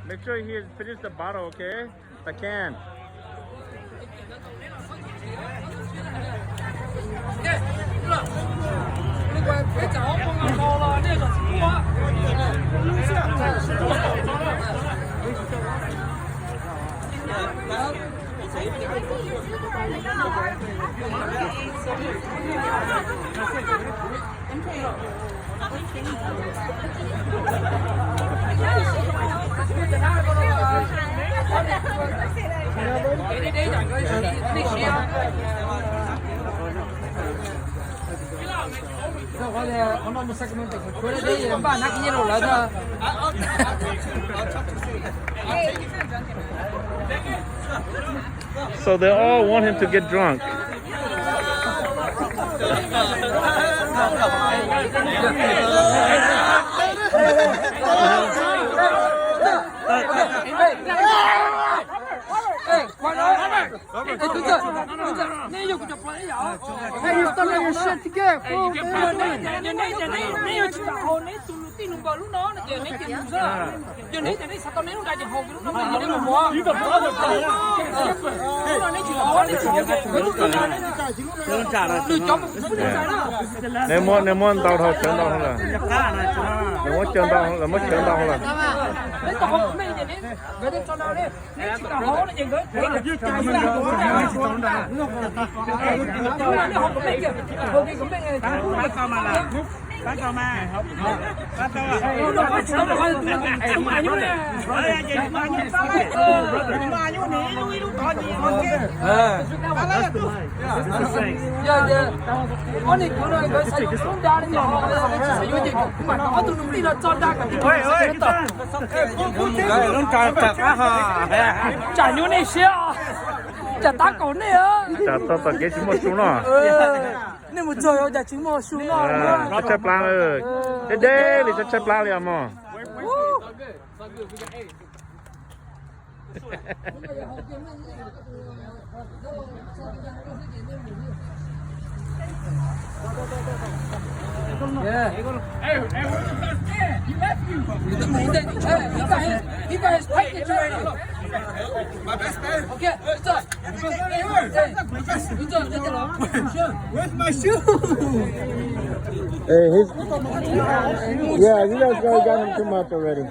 Make sure he has finished the bottle, okay? The can. So they all want him to get drunk. Neb muab, neb muab ntau dhau cawv ntau lawm. Neb muab cawv ntau, lawv muab cawv ntau lawm. Tsam nyuaj nej siab, tsam tab tom kev tsis muaj su no. Nej mus txog cas tsis muaj su no. Tshaib tshaib plab, deb deb li, tshaib tshaib plab li os mog. Where's my shoe? Hey, he's, yeah, you guys got, got him too much already.